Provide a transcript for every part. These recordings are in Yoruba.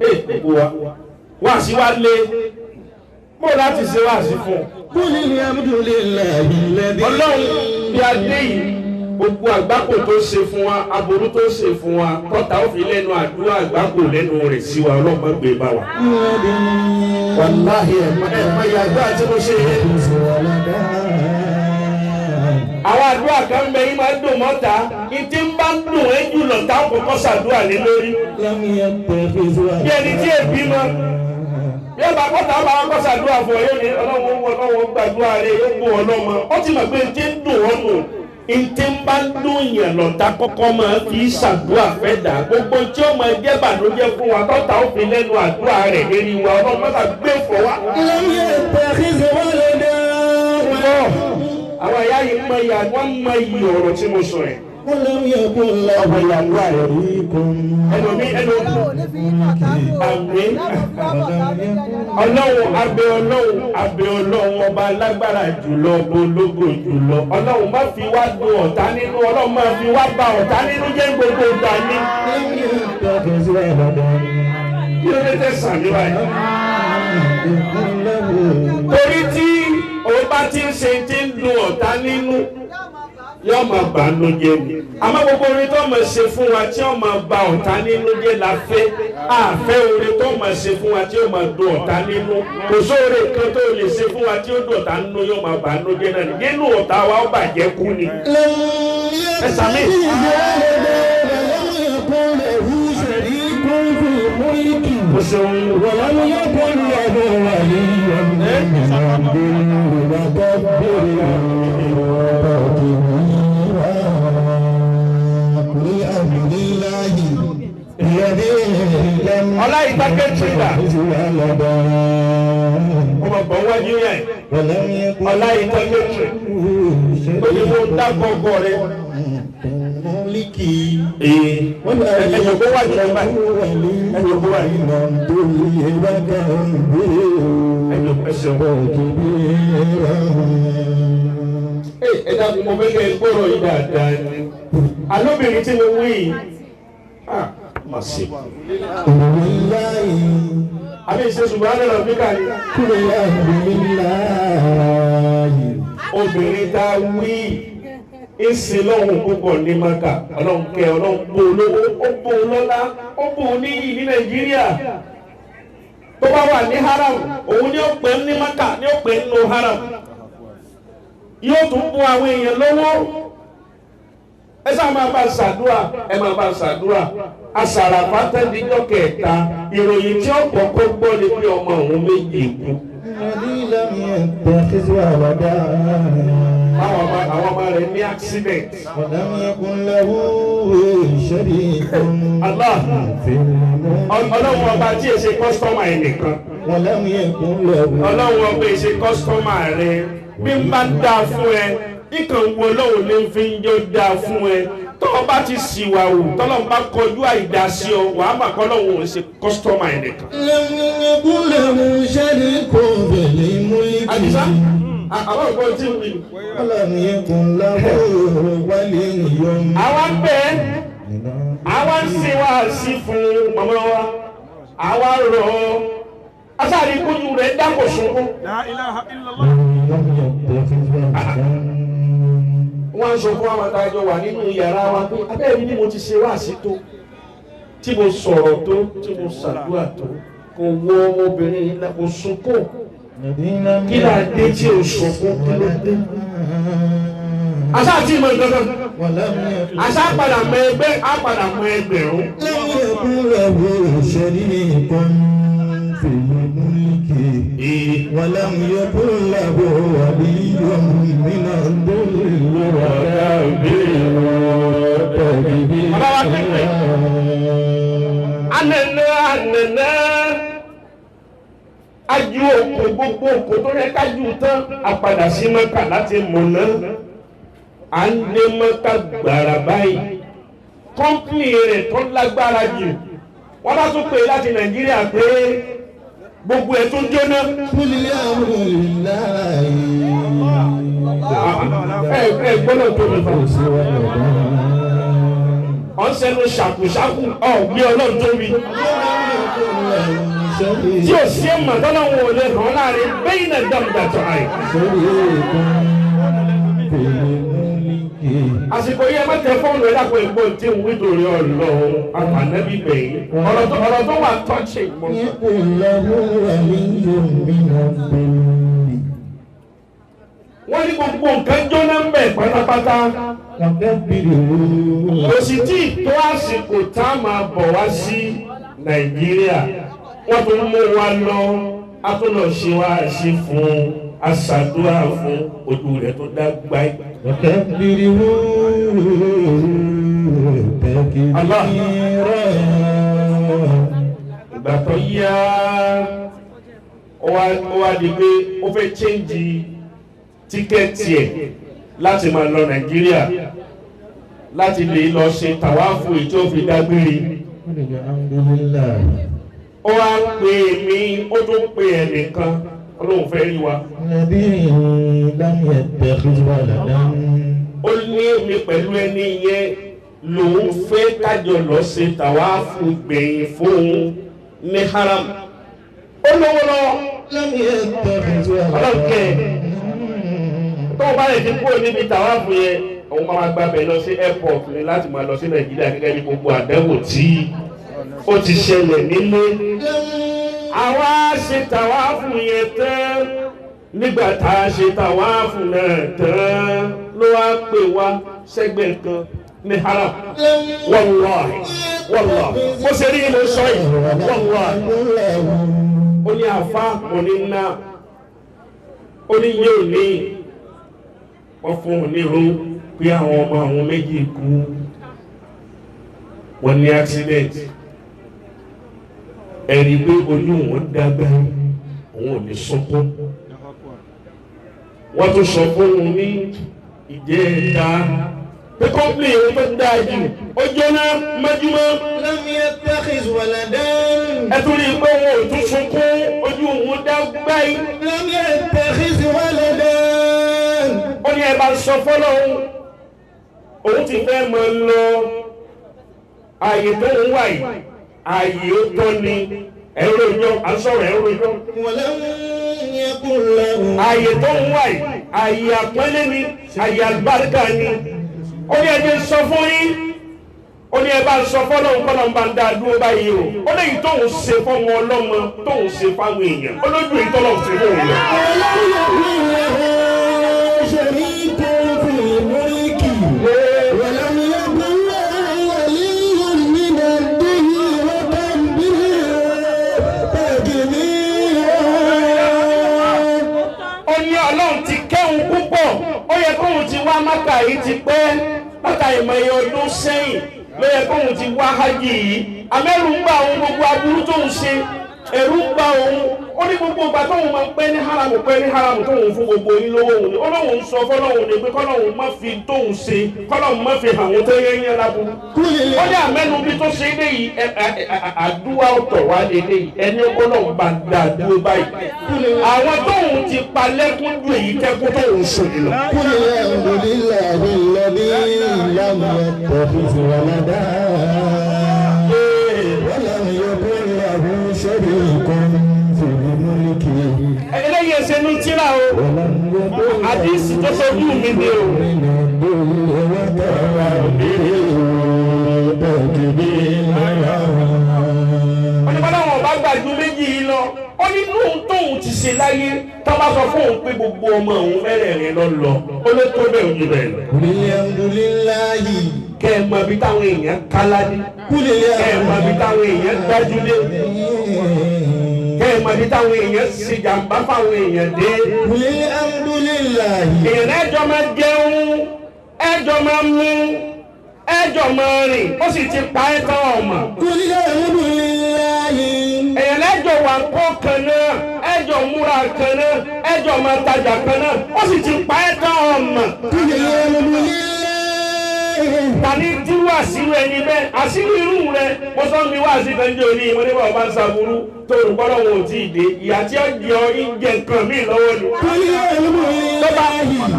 Ẹ wa wá sí wa lé mo láti ṣe wá sí fún un. Ọlọ́run bí a dé yìí gbogbo àgbákò tó ṣe fún wa aburú tó ṣe fún wa tọ́ta ó fi lẹ́nu àdúrà àgbákò lẹ́nu rẹ̀ sí wa ọlọ́mọ gbé bá wa. Wàláhì ẹ̀ má yà àdúrà tí mo ṣe yẹ. Àwọn àdúrà kan bẹ yín máa ń dùn mọ́ta ìtí ń bá ń dùn ẹ́ jù lọ táwọn kọ́kọ́ ṣàdúrà lé lórí. Bí ẹni tí èbí mọ bí ọba kọ́ta bá wọn kọ́ ṣàdúrà fún ọ yóò ní ọlọ́wọ́ ọlọ́wọ́ gbàdúrà rẹ yóò gbó ọlọ́mọ ó ti mọ̀ pé ìtí ń dùn ọ́ nù ìtí ń bá ń dùn yẹn lọ́ta kọ́kọ́ máa fi ṣàdúrà fẹ́ dà gbogbo tí ó máa jẹ́ bànújẹ́ fún wa tọ́ta ó fi lẹ́nu àdúrà rẹ̀ lérí wa ọlọ́mọ gbé fọ́ wa. Àwọn ìyá yìí mọ ìyá wọn mọ iyì ọ̀rọ̀ tí mo sọ yẹn. Ọmọ ìyá àdúrà rẹ̀ ẹlòmí ẹlòmí àmín. Ọlọ́run abẹ ọlọ́run abẹ ọlọ́run ọba alágbára jùlọ ọba ológo jùlọ ọlọ́run má fi wá dùn ọ̀tá nínú ọlọ́run má fi wá bà ọ̀tá nínú jẹ́ gbogbo ìgbà ní. Kí ló dé tẹ̀sán ní báyìí? Torí tí òun bá ti ń ṣe ti ń dùn ọ̀tá nínú yóò máa bà á nú jẹ́ ni. Àmọ́ gbogbo orin tó máa ṣe fún wa tí ó máa bà ọ̀tá nínú jẹ́ la fẹ́. Àfẹ́ orin tó máa ṣe fún wa tí ó máa dùn ọ̀tá nínú. Kò sóore kan tó lè ṣe fún wa tí ó dùn ọ̀tá nínú yóò máa bà á nú jẹ́ náà ni. Nínú ọ̀tá wa ó bàjẹ́ kú ni. Ẹ sàmì. O ṣeun. Ọlá ìgbàkejì rà. Ọmọ bọ̀ wájú yẹn. Ọlá ìgbàkejì. Ó ní mo dá gbọ́gbọ́ rẹ. Ẹ̀yọ̀ kó wájú ẹ̀ báyìí. Ẹ̀yọ̀ kó wájú. Ẹ̀yọ̀ ẹ̀ṣẹ̀. Ẹ dákun mo fẹ́ kẹ́ ẹ gbọ́rọ̀ yìí dáadáa ni. Alóbìnrin tí mo wí yìí. Má ṣe. Àbí ìṣe ṣùgbọ́n àlọ́ lọ fíkà ni. Obìnrin tá a wí ìsìn lọ́hùn púpọ̀ ní Maka. Ọlọ́run kẹ́ ọlọ́run bó olówó, ó bó olọ́lá, ó bó oníyì ní Nàìjíríà. Tó bá wà ní haram, òun ni ó pè ní Maka, ni ó pè nínú haram. Yóò tún bó àwọn èèyàn lówó. Ẹ sáà máa bá ṣàdúrà, ẹ máa bá ṣàdúrà. Aṣàràfà tẹ́ndíjọ́ kẹta, ìròyìn tí ó kọ́kọ́ gbọ́ ni pé ọmọ òun méjì kú. Àwọn ọmọ rẹ̀ ní accident. Allah ọlọ́run ọba tí èsè kọ́sítọ́mà ẹ̀ nìkan. Ọlọ́run ọba èsè kọ́sítọ́mà rẹ̀ bí n bá dáa fún ẹ. Nǹkan wo lóun lè fi ń jọ dáa fún ẹ. Tọ́ ọ bá ti ṣìwà wò tọ́lọ́ bá kọjú àìdá sí ọ wàá mà kọ́ lọ́wọ́ òun ṣe kọ́sítọ́mà ẹ̀ nìkan. Àdìsá àwọn nǹkan tí mi. Àwa ń bẹ àwa ń ṣe wá sí fún màmá wa àwa rọ̀ ọ́ asáàrí kúnyù rẹ̀ dákò sunkún. Wọ́n ń sọ fún àwọn àtàjọ wà nínú yàrá wa pé abẹ́rẹ́ ni mo ti ṣe wáàsí tó tí mo sọ̀rọ̀ tó tí mo ṣàdúrà tó kò wọ ọmọbìnrin yìí kò sunkún kí là dé tí o sunkún kí ló dé. Àṣà àti ìmọ̀ ìgbọ̀ngàn àṣà padà mọ ẹgbẹ́ á padà mọ ẹgbẹ̀rún. ولم يكن له ولي من الذل وكبره. Anana anana ajú oko gbogbo oko tó yẹ kájú tán a padà sí Mẹ́kà láti mọ̀nà à ń dé Mẹ́kà gbàrà báyìí kọ́ńpìnì rẹ̀ tó lágbára jù wọ́n bá tún pè láti Nàìjíríà pé gbogbo ẹ̀ tó jóná. Ẹ ẹ gbọ́dọ̀ tó mi fà. Ọ̀sẹ̀nu ṣàkùṣàkù ọ̀gbẹ́ ọlọ́run tóbi. Tí o ṣe mọ̀ tọ́lọ́run ò lè hàn láàrin bẹ́yìn náà dàmdàtọ̀ àyè. Àsìkò yìí ẹ má tẹ fóònù ẹ dàpọ̀ ìgbò tí ń wítorí ọlọ́run àpànẹ́bí gbẹ̀yìn. Ọ̀rọ̀ tó wà tọ́ọ̀ṣì mọ́. Wọ́n ní gbogbo nǹkan jóná ń bẹ̀ pátápátá. Kò sì tí ì tó àsìkò tá a máa bọ̀ wá sí Nàìjíríà. Wọ́n tún mú wa lọ, a tún lọ ṣe wá ṣe fún aṣàdúrà fún ojú rẹ̀ tó dá gbáyé. Ìgbà tó yá, ó wá di pé ó fẹ́ chẹ́ǹjì tíkẹ́ẹ̀tì ẹ̀ láti máa lọ Nàìjíríà láti lè lọ ṣe tàwáfù tí ó fi dágbére. Ó wá pè mí, ó tún pè ẹnìkan, Ọlọ́run fẹ́ rí wa. Ó ní èmi pẹ̀lú ẹni yẹn lòun fẹ́ kájọ lọ ṣe tàwáfù gbẹ̀yìn fóun ní haram. Ó lówó lọ. Ọlọ́run kẹ́ ẹ̀. Tó o bá lè ti kúrò níbi tàwáfù yẹn, òun máa gbàbẹ̀ lọ sí airport ni láti máa lọ sí Nàìjíríà gẹ́gẹ́ bí gbogbo àdánwò tí ó ti ṣẹlẹ̀ nílé. Àwa ṣe tàwáfù yẹn tán. Nígbà tá a ṣe tàwáfù náà tán ló wá pè wá sẹ́gbẹ̀ẹ́ kan ní haram. Wàláhì, wàláhì, bó ṣe rí ni mo sọ yìí, wàláhì. Ó ní àfa, mo ní ná, ó ní yóò ní. Wọ́n fún un nírú pé àwọn ọmọ àwọn méjì kú, wọ́n ní accident. Ẹ̀rí pé ojú wọn dágbà, òun ò ní sunkún. Wọ́n tún sọ fún un ní ìjẹta pé kọ́ńpìlì òun tó dáa jù ó jóná mọ́júmọ́. Ẹ tún rí i pé òun ò tún sunkún, ojú òun dágbà yìí. Ó ní ẹ bá sọ fọ́lọ́hún, òun ti fẹ́ mọ lọ ààyè tó ń wà yìí, ààyè ó tọ́ ni ẹ̀rọ ìjọ, à ń sọ̀rọ̀ ẹ̀rọ ìjọ. Ààyè tó ń wà yìí, ààyè àpọ́nlé ni, ààyè àlùbáríkà ni. Ó ní ẹ jẹ́ sọ fún yín, ó ní ẹ bá sọ fọ́lọ́hún kọ́lọ́hún bá ń dá dúró báyìí o. Ó léyìí tóun ṣe fọ́mọ ọlọ́mọ, tóun ṣe fáwọn èèyàn, ó lójú èyí tọ́lọ́hún ṣe fóun lọ. شريك في الملك ولم يكن له ولي من الدين وكبره تكبيرا. Ó ní Ọlọ́run ti kẹ́hùn púpọ̀, ó yẹ kóhun ti wá Mákà yìí ti pẹ́, Mákà ìmọ̀ye ọdún sẹ́yìn ló yẹ kóhun ti wá hajj yìí. Àmẹ́rù ń gbà òun gbogbo aburú tóun ṣe, ẹ̀rù ń gbà òun. Ó ní gbogbo ìgbà tóun máa ń pẹ́ ní haramu pẹ́ ní haramu tóun fún gbogbo yín lówó òun ni. Ọlọ́run sọ fọlọ́run ni pé kọ́lọ́run má fi tóun ṣe, kọ́lọ́run má fi hàn wọ́n tó yẹ yẹn láburú. Ó ní àmẹ́nu bí tó ṣe léyìí, àdúrà ọ̀tọ̀ wá lélẹ́yìí, ẹni ọlọ́run bá ń dá dúró báyìí. Àwọn tóun ti pa lẹ́kún ju èyí tẹ́kún tóun sùn lọ. Eléyìí ẹsẹ̀ ní tíra o, àdìsí tó sojú mi ni o. Onímọ̀lá wọn bá gbàjú méjì yìí lọ, ó ní inú tóun ti ṣe láyé tó bá sọ fún òun pé gbogbo ọmọ òun mẹ́rẹ̀ẹ̀rin lọ lọ, ó ló tó bẹ́ẹ̀ ojú bẹ́ẹ̀ lọ. Kẹ́ ẹ mọ ibi táwọn èèyàn kálá ní, kẹ́ ẹ mọ ibi táwọn èèyàn dájú lé, kẹ́ ẹ mọ ibi táwọn èèyàn ṣe jàǹbá fáwọn èèyàn dé. Èèyàn ẹjọ́ máa jẹun, ẹjọ́ máa mú, ẹjọ́ máa rìn, ó sì ti pa ẹ́ tán ọmọ. Èèyàn lẹ́jọ́ wà kó kan náà, ẹjọ́ múra kan náà, ẹjọ́ máa tajà kan náà, ó sì ti pa ẹ́ tán ọmọ. Tani tí wà sírú ẹni bẹ́ẹ̀ àsírú irú rẹ mo sọ mi wá sí kan jẹ́ òní mo ní bá ọba ń sàbúrú tó olùkọ́lọ́ wọn ò tí ì dé ìyá tí ó jẹ ọ ń jẹ nǹkan míì lọ́wọ́ ni.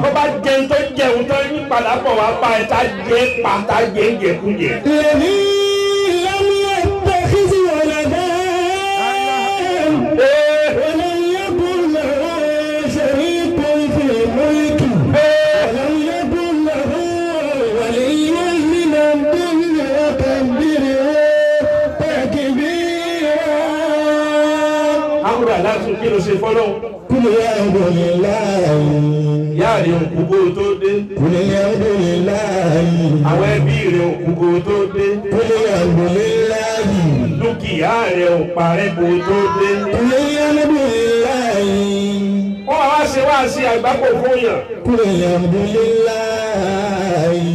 Tó bá jẹun tó jẹun tó ń padà bọ̀ wá bá ẹ tá jẹ pa tá jẹ ń jẹkújẹ. Kí ló ṣe fọ́lọ́hun? Kúlẹ̀ alhamdulillahi. Ìyá rẹ̀ òkú kó tó dé. Kúlẹ̀ alhamdulillahi. Àwọn ẹbí rẹ̀ òkú kó tó dé. Kúlẹ̀ alhamdulillahi. Dúkìá rẹ̀ ò parẹ́ kó tó dé. Kúlẹ̀ alhamdulillahi. Wọ́n wá ṣe wá sí àgbákò fún yàn. Kúlẹ̀ alhamdulillahi.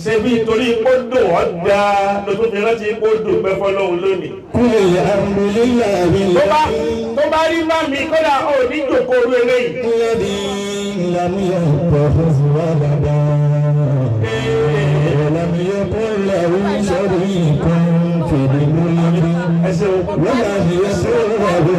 Ṣé bí torí kó dùn ọ́ dáa ló tún fi rántí kó dùn pẹ́ fọ́lọ́hun lónìí. Kúlẹ̀ alhamdulillahi. Tó bá rí bá mi kódà ó ní jòkó orú eléyìí. Alladhi lam yattakhidh waladan wa lam yakun lahu sharikun fil mulki wa lam yakun lahu.